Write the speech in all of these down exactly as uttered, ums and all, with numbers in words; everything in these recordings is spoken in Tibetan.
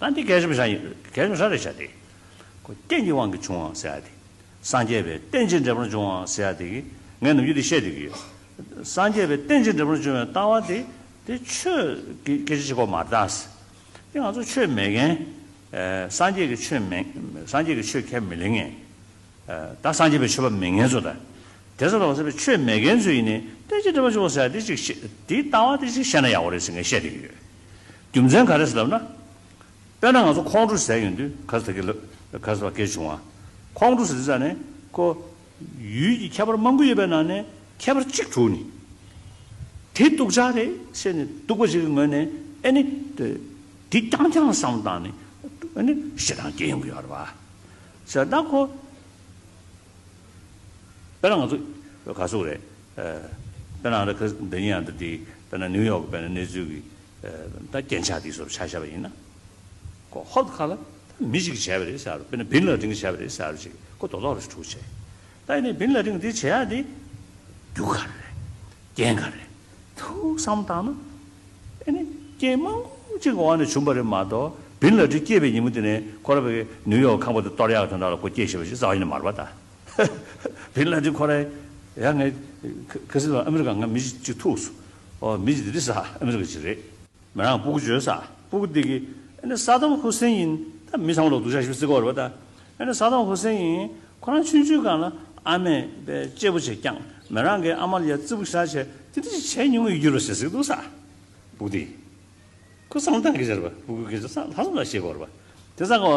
ད་འདི་གལ་ཆེན་པོ་ཞིག་ཡིན། གལ་ཆེན་པོ་ཞིག་རེད་ཤག་དེ། ཁོ་རྐྱེན་གྱི་དབང་གིས་བྱུང་བ་ཟེར་ཡ་དེ། སངས་རྒྱས་པའི་རྟེན་ཅིང་འབྲེལ་པར་འབྱུང་བ་ཟེར་ཡ་དེ་གི་ངས་ནམ་རྒྱུན་དེ་བཤད་བསྡད་ཀྱི་ཡོད། སངས་རྒྱས་པའི་རྟེན་ཅིང་འབྲེལ་པར་འབྱུང་བའི་ལྟ་བ་དེ། དེ་ཆོས་ཀྱི་སྐད་ཆ་བྱེད་དགོས་མ་རེད་ད། དེ་ང་ཚོ་ཆོས་མེད་མཁན། ཨ། སངས་རྒྱས་ཀྱི་ཆོས་མེད། སངས་རྒྱས་ཀྱི་ཆོས་ཁས་མི་ལེན་མཁན། ཨ། ད་སངས་རྒྱས་པའི་ཆོས་པ་མེད་མཁན་ཚོ་དང་། དེ་ཚོ་ལ་ཟེར་བའི་ཆོས་མེད་མཁན་ཚོ་ཡིན་ནའི་རྟེན་ཅིང་འབྲེལ་པར་འབྱུང་བ་ཟེར་ཡ་དེ་ཅིག་བཤད། དེའི་ལྟ་བ་དེ་ཅིག་བཤད་ན་ཡག་པོ་རེད་ཟེར་ངས་བཤད་བསྡད་ཀྱི་ཡོད། རྒྱུ་མཚན་ག་རེ་ཟེར་ལབ་ན། དཔེར་ན་ང་ཚོ་ཁོང་ཁྲོ་ཟེར་ཡོང་དུས། ག་ས་གི་ལ་ག་ས་བ་སྐད་བྱུང་བ། ཁོང་ཁྲོ་ཟེར་དུས་ཙ་ནས་ཁོ་ཡུལ་གྱི་ཁྱད་པར་མང་པོ་ཡོད་པའི་ནང་ནས་ཁྱད་པར་གཅིག་གྲུབ་ནས། དེ་སྡུག་ཅག་རེད་ཟེར་ནས་སྡུག་པ་ཞིག་གི་ངོས་ནས། ཨེ་ནི་དེ་རྐྱང་རྐྱང་བསམ་བཏང་ནས། ཨེ་ནི་ཞེ་སྡང་སྐྱེ་ཡོང་གི་ཡོད་རེད་པ། ཟེར་ད་ཁོ། དཔེར་ན་ང་ཚོ་ག་ཟེར་རེད། ཨ། དཔེར་ན་ཨ་འདྲ་ག་འདི་ཡིན་ཡང་འདི་དེ། དཔེར་ན་ནིའུ་ཡོག་གི་དཔེར་ན་གནས་ཚུལ་གྱི། ཨ། ད་རྐྱེན་ཆགས་དེ་ཚོར་ཆ་བཞག་པ་ཡིན་ན། ཁོ་ཧོབ་ཁ་ལ་མི་ཞིག་གིས་བྱས་པ་རེད་ཟེར། དཔེར་ན་བིན་ལ་ཏིན་གྱིས་བྱས་པ་རེད་ཟེར་ཅིག་ཁོ་རྡོག་རྡོག་རེ་ཞིག་འཁྲུག་བྱས། ད་ཡིན་ནའི་བིན་ལ་ཏིན་གྱིས་དེ་བྱེད་ཡ་དེ་རྒྱུ་ག་རེ་རེད། རྐྱེན་ག་རེ་རེད། ཐུགས་བསམ་བཏང་ན། ཨེ་ནི་རྐྱེན་མང་པོ་ཅིག་གི་འོག་ནས་བྱུང་བ་རེད་མ་གཏོགས། བིན་ལ་ཏིན་སྐྱེས་པའི་ཉིན་མོ་དེ་ནས་ཁོ་རང་བའི་ནིའུ་ཡོག་ཁང་པ་དེ་གཏོར་ཡག་དོན་དག་ལ་ཁོ་སྐྱེས་ཤེས་པ་ཞིག་རྩ་བ་ཉིད་ནས་མ་རེད་པ་ད། བིན་ལ་ཏིན་ཁོ་རང་ཡ། ངས་ག་ཟེར་ལ། ཨ་མི་རི་ཀ་ང་མི་ཞིག་ཅིག་ཐུག་སོང་། ཨོ། མི་ཞིག་དེ་རེད་ཟེར། ཨ་མི་རི་ཀ་ཅིག་རེད། མི་རང་སྤུ་གུ་བྱོས་ཟེར། སྤུ་གུ་དེ་གིས་ཨ་ནི་སཱ་དམ་ཧུ་སེན་ཡིན། ད་མི་ཚང་མ་ལོག་སྡུག་ཅག་ཞིག་བརྩི་གི་ཡོད་རེད་པ་ད། ཨ་ནི་སཱ་དམ་ཧུ་སེན་ཡིན། ཁོ་རང་ཆུང་ཆུང་སྒང་ལ་ཨ་མས་དཔེ་གཅེས་པོ་བྱས་བསྐྱངས། མི་རང་གིས་ཨ་མ་ལ་ཡ་བརྩི་པོ་ཞེ་དྲག་བྱས། དེ་འདྲ་ཞིག་བྱས་མྱོང་གི་ཡོད་རེད་ཟེར་ཟེར་གི་འདུག་ཟེར། སྤུ་གུ་དེས། ཁོ་བསམ་བློ་བཏང་གི་བྱས་རེད་པ། སྤུ་གུ་གིས་ལྷག་བསམ་རང་བྱེད་དགོས་རེད་པ། དེ་ཙང་ཁོ།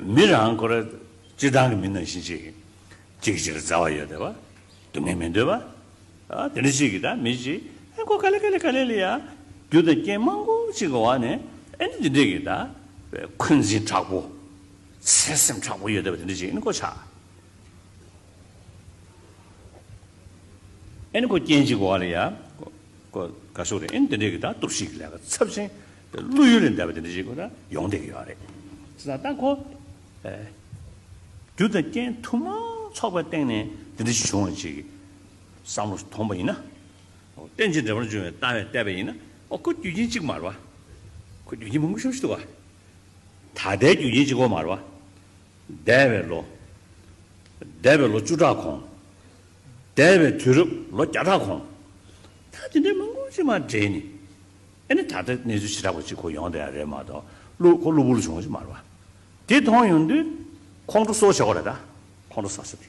མི་རང་ཁོ་རང་སྤྱིར་བཏང་གི་མི་ནང་བཞིན་ཅིག་གཅིག་གཅིག་ལ་མཛའ་བ་ཡོད་བསྡད་པ། སྡུག་བསྔལ་མི་འདོད་པ། ཨ། དེ་འདྲ་ཞིག་གིས་ད་མི་ཅིག་ཨ། ཁོ་ག་ལེ་ག་ལེ་ག་ལེ་ལ་ཡ། རྒྱུ་དང་རྐྱེན་མང་པོ་ཅིག་གི་འོག་ནས། ཨ་ནི་དེ་འདྲ་གི་ད་འཁོན་འཛིན་དྲག་པོ། བརྩེ་སེམས་དྲག་པོ་ཡོད་བསྡད་པ་དེ་འདྲ་ཞིག་ཨ་ནི་ཁོ་ཆགས། ཨེ་ནི་ཁོ་རྐྱེན་གཅིག་གོ་བ་ལ་ཡ། ཁོ་ག་ཟེར་རེད། ཨེ་ནི་དེ་འདྲའི་གི་ད་གཏོར་བཤིག་གི་ལས་ཀ་ཚབས་ཆེན། བློ་ཡུལ་ལས་འདས་པ་དེ་འདྲ་ཞིག་ཁོ་ད་ཡོང་བསྡད་ཀྱི་ཡོད་རེད། ཙང་ད་ཁོ། ཨེ། རྒྱུ་དང་རྐྱེན་དུ་མ་ཚོགས་པའི་སྟེང་ནས་དེ་འདྲ་ཞིག་བྱུང་བ་ཅིག་བསམ་བློ་ཐོངས་པ་ཡིན་ན། རྟེན་ཅིང་འབྲེལ་པར་འབྱུང་བའི་ལྟ་བས་བལྟས་པ་ཡིན་ན། ཨོ། ཁོ་རྒྱུ་རྐྱེན་གཅིག་མ་རེད་པ། ཁོ་རྒྱུ་རྐྱེན་མང་པོ་ཞེ་པོ་ཞིག་འདུག་པ། ད་ལྟའི་རྒྱུ་རྐྱེན་གཅིག་པོ་མ་རེད་པ། འདས་པའི་ལོ། འདས་པའི་ལོ་བཅུ་ཕྲག་གོང་། འདས་པའི་དུས་རབས་ལོ་བརྒྱ་ཕྲག་གོང་། ད་དེ་འདྲའི་མང་པོ་ཅིག་མར་འདྲེས་ནས། ཨ་ནི་ད་ལྟ་གནས་ཚུལ་བྱེ་བྲག་པ་ཅིག་ཁོ་ཡོང་བསྡད་ཡ་རེད་མ་གཏོགས། གློ་ཁོ་གློ་བུར་བྱུང་བ་ཅིག་མ་རེད་པ། དེ་མཐོང་ཡོང་དུས་ཁོང་ཁྲོ་གསོ་བྱེད་དགོས་རེད་ད། ཁོང་ཁྲོ་ཟ་ས་དེ།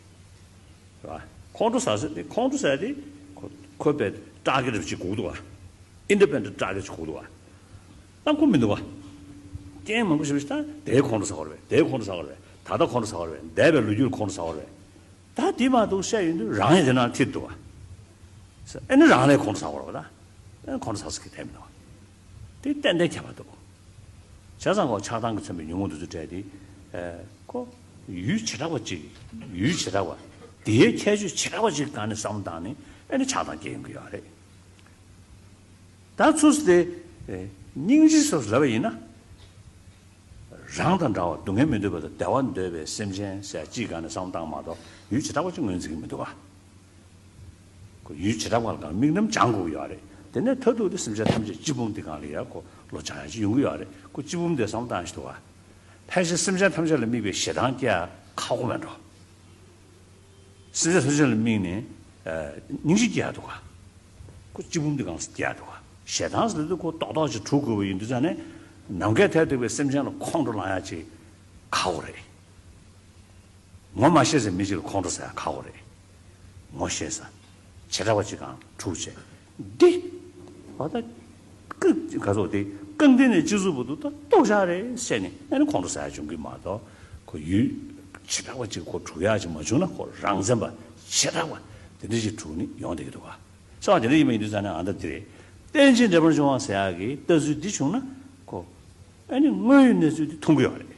རེད་པ། ཁོང་ཁྲོ་ཟ་ས་དེ། ཁོང་ཁྲོ་ཟ་ཡ་དེ་ཁོ་ཁོ་པའི་ཊར་གེ་ཊི་ཅིག་དགོས་འདུག་པ། ཨིན་ཌི་པེན་ཌེན་ཊི་ཊར་གེ་ཊི་ཅིག་དགོས་འདུག་པ། ད་ཁོ་མི་འདུག་པ། རྐྱེན་མང་པོ་ཞེ་པོ་ཞིག་ད། དེའི་ཁོང་ཁྲོ་ཟ་དགོས་རེད་པས། དེའི་ཁོང་ཁྲོ་ཟ་དགོས་རེད་པས། ད་ལྟ་ཁོང་ཁྲོ་ཟ་དགོས་རེད་པས། འདས་པའི་ལོ་རྒྱུས་ལ་ཁོང་ཁྲོ་ཟ་དགོས་རེད་པས། ད་དེ་མ་གཏོགས་བཤད་ཡོང་དུས་རང་ཡང་དེ་ནང་ཐིག་འདུག་པ། ཨ་ནི་རང་ལ་ཁོང་ཁྲོ་ཟ་དགོས་རེད་པ། ད་ཁོང་ཁྲོ་ཟ་ས་གི་དེ་མི་འདུག་པ། དེ་ཏན་ཏན་ཁྱད་པར་འདུག། བྱས་ཙང་ཁོ་ཆགས་སྡང་གིས་མཚོན་པའི་ཉོན་མོངས་དེ་ཚོ་བྲལ་ཏེ། ཨེ། ཁོ་ཡུལ་བྱེ་བྲག་པ་ཅིག་ཡུལ་བྱེ་བྲག་པ། དེའི་ཁྱད་ཆོས་བྱེ་བྲག་པ་ཅིག་སྒང་ནས་བསམ་བློ་བཏང་ནས། ཨ་ནི་ཆགས་སྡང་སྐྱེ་ཡོང་གི་ཡོད་རེད། ད་ཚུར་དེ། ཨེ། སྙིང་རྗེ་སོགས་ལབ་པ་ཡིན་ན། རང་དང་འདྲ་བ། སྡུག་བསྔལ་མི་འདོད་པ་དང་བདེ་བ་འདོད་པའི་སེམས་ཅན་ཟེར་ཅིག་སྒང་ནས་བསམ་བློ་བཏང་མ་གཏོགས། ཡུལ་བྱེ་བྲག་པ་ཅིག་ངོས་འཛིན་གྱི་མི་འདུག་པ། ཁོ་ཡུལ་བྱེ་བྲག་པ་ལ་སྒང་དམིགས་རྣམ་སྦྱང་དགོས་ཀྱི་ཡོད་རེད། དེ་ནས་མཐར་ཐུག་དེ་སེམས་ཅན་ཐམས་ཅད་སྤྱི་བུམ་དེ་སྒང་ལ་ཡ་ཁོ་བློ་སྦྱང་ཡ་ཅིག་ཡོང་གི་ཡོད་རེད། ཁོ་སྤྱི་བུམ་དེ་བསམ་བློ་བཏང་ཞིག་འདུག་པ། ཕལ་ཆེར་སེམས་ཅན་ཐམས་ཅད་ལ་དམིགས་པའི་ཞེ་སྡང་སྐྱེ་ཡ་ཁག་པོ་མེད་འགྲོ། སེམས་ཅན་ཐམས་ཅད་ལ་དམིགས་ནས། ཨ། སྙིང་རྗེ་སྐྱེ་ཡ་འདུག་ག། ཁོ་སྤྱི་བུམ་འདི་གང་ས་སྐྱེ་ཡ་འདུག་ག། ཞེ་སྡང་ཟེར་དུས་ཁོ་རྡོག་རྡོག་ཅིག་གྲུབ་དགོས་པ་ཡིན་དུས་ཙང་ནས། ནམ་མཁའི་མཐས་གཏུགས་པའི་སེམས་ཅན་ལ་ཁོང་ཁྲོ་ལངས་ཡ་ཅིག་ཁག་པོ་རེད། ངོ་མ་ཤེས་ས་མི་ཅིག་ལ་ཁོང་ཁྲོ་ཟ་ཡ་ཁག་པོ་རེད། ངོ་ཤེས་ས། བྱེ་བྲག་པ་ཅིག་གང་འཁྲུག་བྱས། འདི། བ་ད། ཀི། ག་ཚོད་དེ། རྐང་སྟེང་ནས་སྤྱི་གཟུགས་བར་དུ་ད་སྡུག་ཅག་རེད་ཟེར་ནས། ཨ་ནི་ཁོང་ཁྲོ་ཟ་ཡ་བྱུང་གི་མ་གཏོགས། ཁོ་ཡུལ་བྱེ་བྲག་པ་ཅིག་ཁོ་འཁྲུག་ཡ་ཅིག་མ་བྱུང་ན། ཁོ་རང་མཚན་པ་བྱེ་བྲག་པ་དེ་འདྲ་ཞིག་འཁྲུག་ནས་ཡོང་བསྡད་ཀྱི་འདུག་ག། ས་བ་དེ་འདྲ་ཡིན་པ་ཡིན་དུས་ཙང་ནས། ཨ། ད་འདི་རེད། རྟེན་ཅིང་འབྲེལ་པར་འབྱུང་བ་ཟེར་ཡ་གི་ལྟ་ཚུལ་འདི་བྱུང་ན། ཁོ། ཨ་ནི་དངོས་ཡོད་གནས་ཚུལ་འདི་མཐོང་གི་ཡོད་རེད།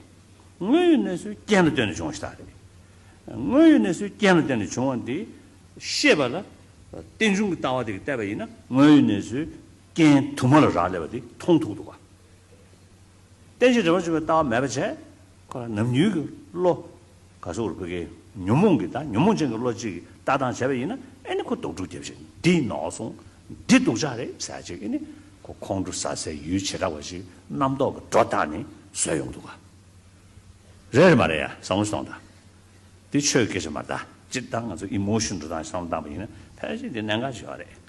དངོས་ཡོད་གནས་ཚུལ་རྐྱེན་ལ་བརྟེན་ནས་བྱུང་བ་ཞིག་ད་རེད། དངོས་ཡོད་གནས་ཚུལ་རྐྱེན་ལ་བརྟེན་ནས་བྱུང་བ་འདི་ཤེས་པ་ལ། རྟེན་འབྱུང་གི་ལྟ་བ་དེ་གིས་བལྟས་པ་ཡིན་ན། དངོས་ཡོད་གནས་ཚུལ་རྐྱེན་དུ་མ་ལ་རག་ལས་པ་དེ་མཐོང་ཐུབ་འདུག་ག། རྟེན་ཅིང་འབྲེལ་པར་འབྱུང་བའི་ལྟ་བ་མེད་པ་བྱས། ཁོ་རང་ནམ་རྒྱུན་གྱི་བློ། ག་ཟེར་དགོས་རེད། ཕ་གིའི་ཉོན་མོངས་ཀྱི། ད་ཉོན་མོངས་ཅན་གྱི་བློ་གཅིག་གིས་ལྟ་སྟངས་བྱས་པ་ཡིན་ན། ཨ་ནི་ཁོ་དོགས་སྒྲུབ་རྒྱབ་བྱས། འདི་ནོར་སོང་། འདི་སྡུག་ཅག་རེད་ཟེར་ཅིག་ཨ་ནི། ཁོ་ཁོང་ཁྲོ་ཟ་སའི་ཡུལ་བྱེ་བྲག་པ་ཞིག་རྣམ་རྟོག་གི་སྒྲོ་བཏགས་ནས་བཟོས་ཡོང་འདུག་ག་རེད་རེད་མ་རེད་ཡ། བསམ་བློ་གཏོང་དང་། འདི་ཆོས་སྐད་ཆ་མ་རེད་ད། སྤྱིར་བཏང་ང་ཚོ་ཨི་མོ་ཤན་འགྲོ་སྟངས་བསམ་བློ་བཏང་པ་ཡིན་ན་ཕལ་ཆེར་འདི་གནད་འགག་ཅིག་ཡོད་རེད།